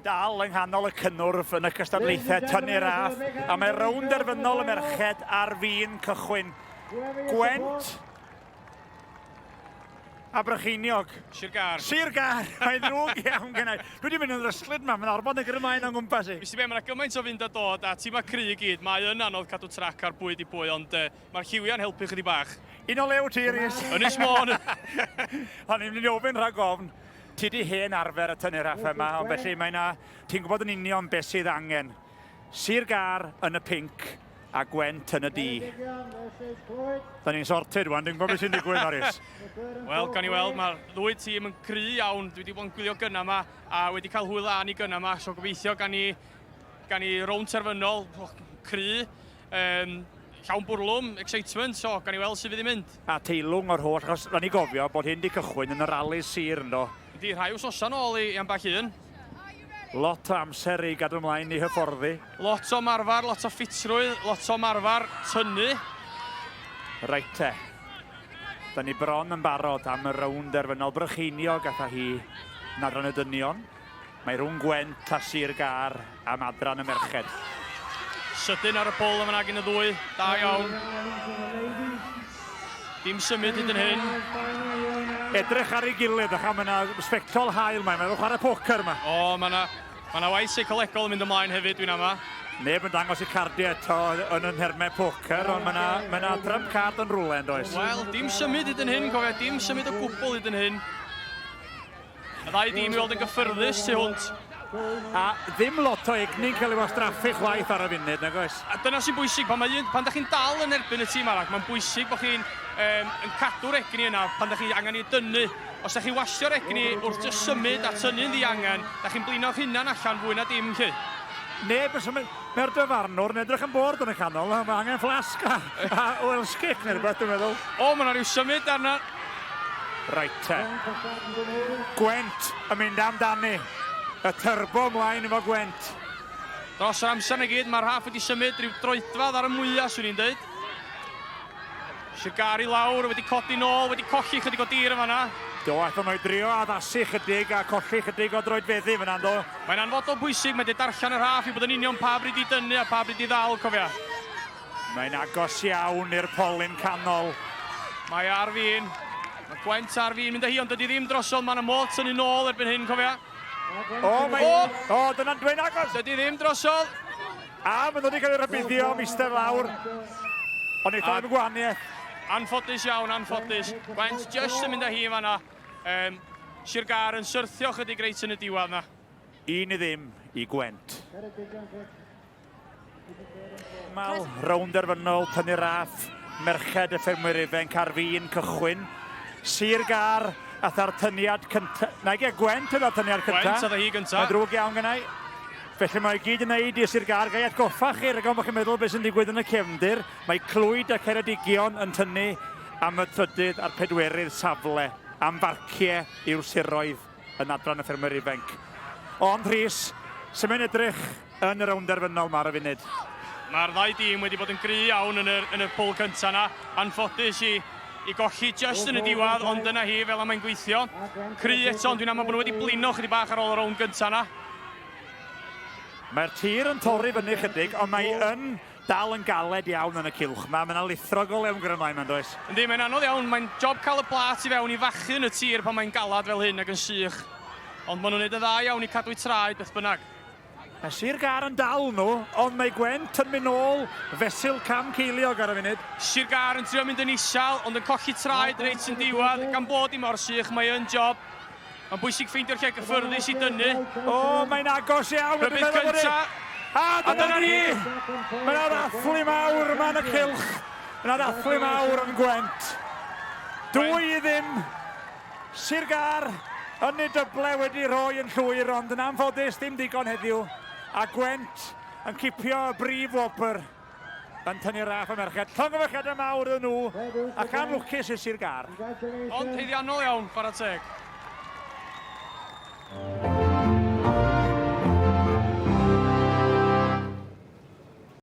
dal yng nghanol y cynnwrf yn y cystadlaethau tynnu raff, a mae rownd derfynol y merched ar fin cychwyn. Gwent a Brycheiniog. Sir Gâr. Sir Gâr! Mae'n ddrwg iawn gennau. Dwi wedi mynd yn ddryslyd yma, mae'n ormod yn grymaen o'n gwmpas i. Mister Be, mae yna gymaint o fynd a dod a tîmau cry i gyd. Mae yn anodd cadw trac ar bwy di pwy, ond uh, mae'r lliwiau'n helpu chydig bach. Un o lew ti, Rhys. Ynys Môn. O'n i'n mynd i ofyn rhag ofn. Ti di hen arfer y tynnu raffau yma, ond felly mae 'na... Ti'n gwybod yn union beth sydd angen. Sir Gâr yn y pinc a Gwent yn y du. Da ni'n sorted wan, dwi'n gwybod beth sy'n digwydd, Morris. Wel, gawn ni weld, mae'r ddwy tîm yn cry iawn. Dwi wedi bod yn gwylio gynna yma a wedi cael hwyl dda ni gynna yma, so gobeithio gan ni, gan ni rownd terfynol, cry. Um, llawn bwrlwm, excitement, so gawn ni weld sut fydd i'n mynd. A teilwng o'r holl, achos rhaid ni gofio bod hyn di cychwyn yn y rali sir ynddo. Yndi, rhai wsnosa nôl i, i ambell un. Lot o amser i gadw ymlaen i hyfforddi. Lot o marfer, lot o ffitrwydd, lot o marfer, tynnu. Reit te. Da ni bron yn barod am y rownd derfynol. Brycheiniog atha hi yn adran y dynion. Mae rhwng Gwent a Sir Gâr am adran y merched. Sydyn ar y pôl yn fan'na gyn y ddwy. Da iawn. Dim symud hyd yn hyn. Edrych ar ei gilydd, a mae yna sbectol hael mae, mae'n chwarae poker yma. O, mae yna ma yna waith seicolegol yn mynd ymlaen hefyd, dwi'n ama. Neb yn dangos i cardiau eto yn y nhermau poker, ond mae yna ma yna trump card yn rhywle, yn does? Wel, dim symud hyd yn hyn, cofia, dim symud o gwbl hyd yn hyn. Y ddau dîm i weld yn gyffyrddus tu hwnt. A ddim lot o egni'n cael ei wastraffu chwaith ar y funud, nag oes? A dyna sy'n bwysig, pan, mae un, pan da chi'n dal yn erbyn y tîm arall, mae'n bwysig bod chi'n um, yn cadw'r egni yna pan da chi angen ei dynnu. Os da chi'n wastio'r egni wrth jyst symud a tynnu'n ddiangen, da chi'n blino'ch hunan allan fwy na dim, lly. Neb yn symud. Mae'r dyfarnwr yn edrych yn bored yn y canol. Mae angen fflasg a, a Welsh cake neu rhywbeth, dwi'n meddwl. O, mae yna rhyw symud arna. Reit te. Gwent yn mynd amdani. Y turbo ymlaen efo Gwent. Dros yr amser na gyd, mae'r rhaff wedi symud rhyw droedfedd ar y mwyaf, swn i'n dweud. Sir Gâr i lawr, wedi codi nôl, wedi colli chydig o dir yn fanna. Do, aethon nhw i drio addasu chydig a colli chydig o droedfeddi fyna, do. Mae'n anfodol bwysig, mae wedi darllen y rhaff i bod yn union pa bryd i dynnu a pa bryd i ddal, cofia. Mae'n agos iawn i'r polyn canol. Mae ar fin. Mae Gwent ar fin mynd â hi, ond dydy ddim drosodd. Mae yna modd tynnu nôl erbyn hyn, cofia. O, mae... O! O, dyna'n dweud agos! Dydy ddim drosodd. A maen nhw wedi cael eu rhybuddio am eistedd lawr. Ond eitha ddim yn gwahaniaeth. Anffodus iawn, anffodus. Gwent just yn mynd â hi yn fanna. Um, Sir Gâr yn syrthio chydig reit yn y diwedd na. 1-0 i Gwent. Mal, rownd derfynol, tynnu raff, merched y ffermwyr ifanc ar fin cychwyn. Sir Gâr atha'r tyniad cyntaf. Na i Gwent oedd â'r tyniad cyntaf. Gwent oedd hi gyntaf. Mae'n ddrwg iawn gennau. Felly mae i gyd yn neud i Sir Gâr. Ga i atgoffa chi, rhag ofn bod chi'n meddwl beth sy'n digwydd yn y cefndir, mae Clwyd a Ceredigion yn tynnu am y trydydd a'r pedwerydd safle am farciau i'w siroedd yn adran y ffermwyr ifanc. Ond Rhys, sut mae'n edrych yn y rownd derfynol 'ma ar y funud? Mae'r ddau dîm wedi bod yn gry iawn yn yr, yn y pwl cyntaf 'na. Anffodus i, i golli just yn y diwedd, ond dyna hi, fel y mae'n gweithio. Cry eto, ond dwi'n aml bod nhw wedi blino chydig bach ar ôl y rownd gyntaf 'na. Mae'r tir yn torri fyny chydig, ond mae yn dal yn galed iawn yn y cylch 'ma. Mae yna lithro go lew yn gyrraedd ymlaen 'ma, does? Yndi, mae'n anodd iawn. Mae'n job cael y plât i fewn i fachu yn y tir pan mae'n galed fel hyn ac yn sych. Ond maen nhw'n neud yn dda iawn i cadw'u traed beth bynnag. Mae Sir Gâr yn dal nhw, ond mae Gwent yn mynd nôl fesul cam ceiliog ar y funud. Sir Gâr yn trio mynd yn isel, ond yn colli traed reit yn diwedd. Gan bod hi mor sych, mae yn job. Mae'n bwysig ffeindio'r lle gyffyrddus i dynnu. O, mae'n agos iawn. Rhybudd cynta. A dyna ni! Mae yna ddathlu mawr yma yn y cylch. Mae yna ddathlu mawr yn Gwent. 2-0. Sir Gâr yn ei dyble wedi rhoi yn llwyr, ond yn anffodus dim digon heddiw. A Gwent yn cipio y brif wobr yn tynnu raff y merched. Llongyfarchiadau mawr iddyn nhw, ac anlwcus i Sir Gâr. Ond haeddiannol iawn, chwarae teg.